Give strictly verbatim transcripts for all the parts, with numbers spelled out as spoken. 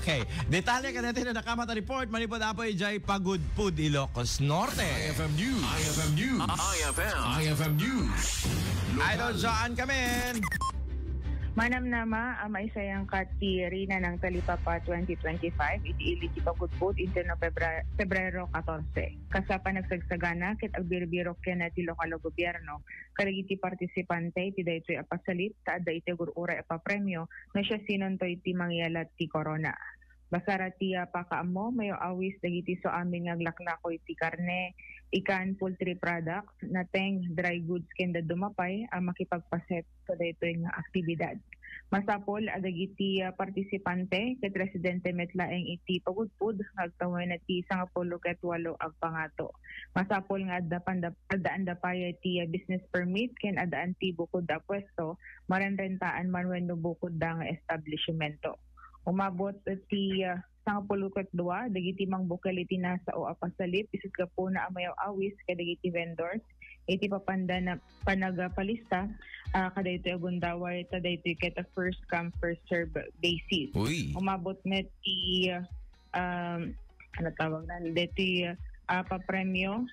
Okay. Detalye kadaytoy a nakaammo a report manipud Apo idiay Pagudpud, Ilocos Norte. I F M News. I F M News. I F M. I F M News. Idol Joan kamin. Manamnama a maisayangkat ti Reyna ng Talipapa twenty twenty-five iti ili ti Pagudpud intono Febra-, Febrero katorse. Kasla panagsagsagana ket agbirbirok ken ti lokal a gobierno kadagiti partisipante iti daytoy a pasalip ta adda iti agur-uray a papremio no siasinonto iti mangiyalat ti korona. Basara ti, ah, pakaammo, mayo awis dagiti suamin nga aglaklako iti karne, ikan, poultry products, nateng, dry goods, ken dadduma pay a makipagpaset kadaytoy nga aktibidad. Masapul a dagiti, ah, partisipante ket residente met laeng iti Pagudpud nga agtawen ti sangapulo ket walo agpangato. Masapul nga adda panda-, addaanda pay ti, ah, business permit ken addaan ti bukodda a puesto, marenrentaan man wenno bukodda nga establishmento. Umabot ti, ah, sangapulo ket dua dagiti mangbukel iti nasao a pasalip isu ti gapuna a mayaw-awis kadagiti vendors iti papanda na panagpalista, ah, kadaytoy a gundaway ta daytoy ket a first come, first serve basis. Uy. Umabot met ti, ah, um, ano tawag na, daytoy, ah, papremio,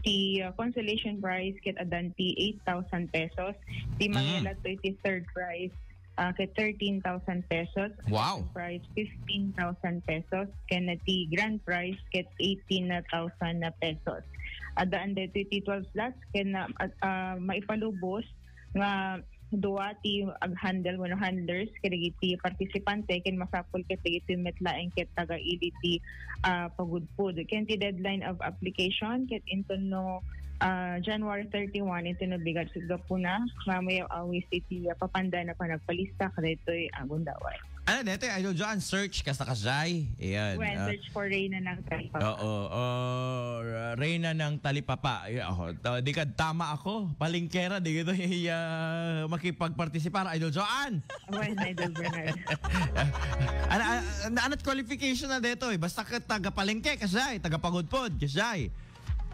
ti, ah, consolation prize ket addan ti eight thousand pesos. Ti Mm. mangiyalat to iti third prize, ah, ket thirteen thousand pesos. Wow. Second prize, fifteen thousand pesos. Ken ti grand prize ket eighteen thousand pesos. Addaan daytoy ti twelve slots ken, ah, ah, maipalubos nga dua ti ag-handle wenno handlers kadagiti partisipante ken masapul ket dagiti met laeng ket taga-ili ti, ah, Pagudpud. Ken ti deadline of application ket intono, ah, January thirty-one intono bigat ket gapuna nga mayaw-awis iti, ah, papanda na panagpalista kadaytoy a gundaway. Ano daytoy, Idol Joan, search kasta kasjay? Ayan, When ah, search for Reyna ng Talipapa. Oo, oh, Reyna ng Talipapa. Ay, oh, to, di ka tama ako. Palengkera, di ka to, ah, makipagpartisipar, Idol Joan. When, Idol Bernard. Ano, ano, ano qualification na dito eh? Basta ka taga-palengke, kasjay, taga-Pagudpud, kasjay.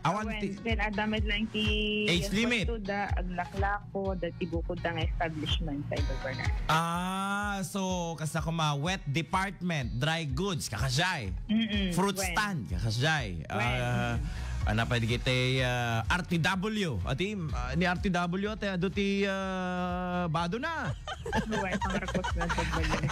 Awan Awen, ti then adda met lang ti age limit. Pwesto da, aglaklako, da ti bukod da nga establishment sa Idol Bernard. Ah, so, kasta kuma, wet department, dry goods, kakasjay. Mm-mm, Fruit wen. Stand, kakasjay. Wen. Ah, ana pa digiti, ah, R T W. Ati, ah, ni R T W, ati, adu ti, ah, bado na. Huway, pangrakos na sa bali.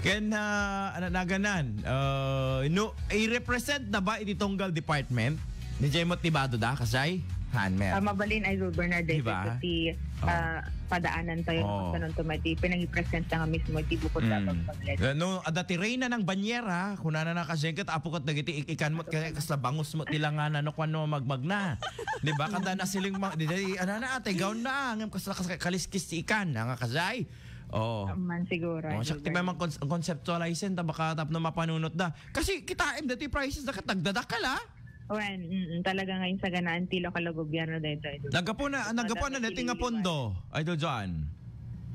Ken, ah, ano, naganan, ah, no, i-represent na ba iti tunggal department? Ni Jemot ni Bado da, kasay? Han, mer. Ah, mabalin, Idol Bernard, Diba? Iti, Oh. ah, padaanan tayo Oh. ng kanon tumati. Pinag-represent na nga mismo iti bukod Mm. dapat pag-, No, adda ti Reyna ng Banyera, kunana na kasi ket apo ket dagiti ik-, ikan mo, kaya kasla bangus mo, ti langanan, no, kuwan, no, magmagna. Di ba? Kada nasiling ma-, di, di, ano na, ate, gown na, ngem kasla, kasla, kaliskis ti ikan, nga kasay? Oh. Man siguro, Oh, siya, Idol ti Bernard. Memang cons-, conceptualize ta baka tapno mapanunot da. Kasi kita, em, dati prices da ket nagdadakkel, ah. Wen, mm, talaga nga insaganaan ti lokal a gobyerno daytoy, Idol. Naggapu na, Madami naggapu na dati nga tiliwliwan. Pondo, Idol Joan.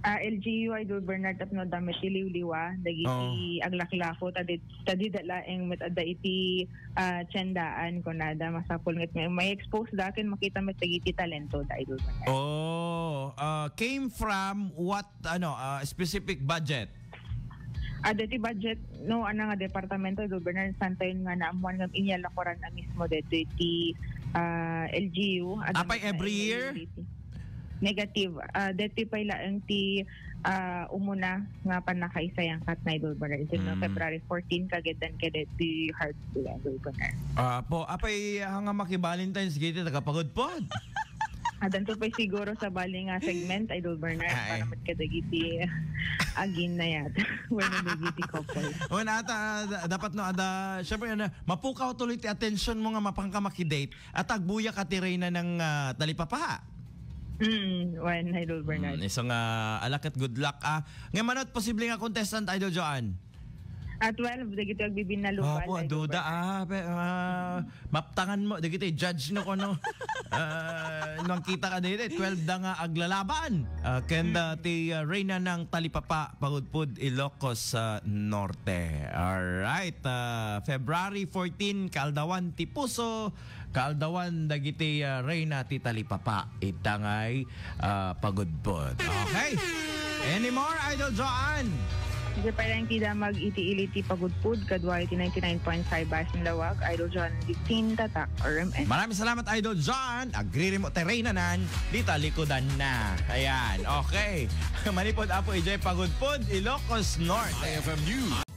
Ah, L G U, Idol Bernard, tapno dami ti liwliwa, dagiti Oo. aglaklako, tadi, tadi da laeng met adda iti, ah, tiendaan, kunada, masapul nget may, may expose da ken makita met dagiti talento da, Idol Bernard. Oh, ah, came from what, ano, ah, specific budget? Ah, deti budget, no, ano nga departamento, Idol Bernard, santayon nga naammuan nga inyalakoran na mismo deti ti, ah, L G U. Apay, every year? Negative. Ah, deti pay laeng ti, ah, umuna nga pannakaisayangkat na, Idol Bernard. Iti no, Mm. February fourteen, kagetan ka deti heart, Idol Bernard. Ah, po, apay, ah, nga maki-Valentine's, giti taga-Pagudpod. Adanto pay siguro sa bali nga segment, Idol Bernard, Ay. para met kadagiti agin na yata. Wenno dagiti couple. Wen ata, da-, dapat no, ada, syempre, ano, mapukaw tuloy ti attention mo nga mapanka makidate at agbuya ka ti Reyna ng, ah, Talipapa. Mm, wen, Idol Bernard. Mm, iso nga, alaket good luck, ah. Nga manot, posible nga contestant, Idol Joan. Ah, twelve, dagiti agbibinnalugan, Apo, Idol aduda, Bernard. ah, pe-, ah, maptangan mo, dagiti judge no kono. Ah, nang kita ka dito, twelve da nga aglalaban. Ah, ken da Mm. ti, ah, Reyna ng Talipapa, Pagudpud, Ilocos, ah, Norte. Alright, ah, February fourteen, Kaaldawan ti Puso, Kaaldawan dagiti, ah, Reyna ti Talipapa, itangay, ah, Pagudpud. Okay? Any more, Idol Joan? Iti pay laeng ti damag iti ili ti pagudpod, kadua iti ninety-nine point five Basing Lawag, Idol John fifteen, Tatak, R M N. Maraming salamat, Idol John. Agririmo ti reynanan dita likudan na. Ayan, okay. Manipod Apo idiay Pagudpod, Ilocos Norte. I F M News.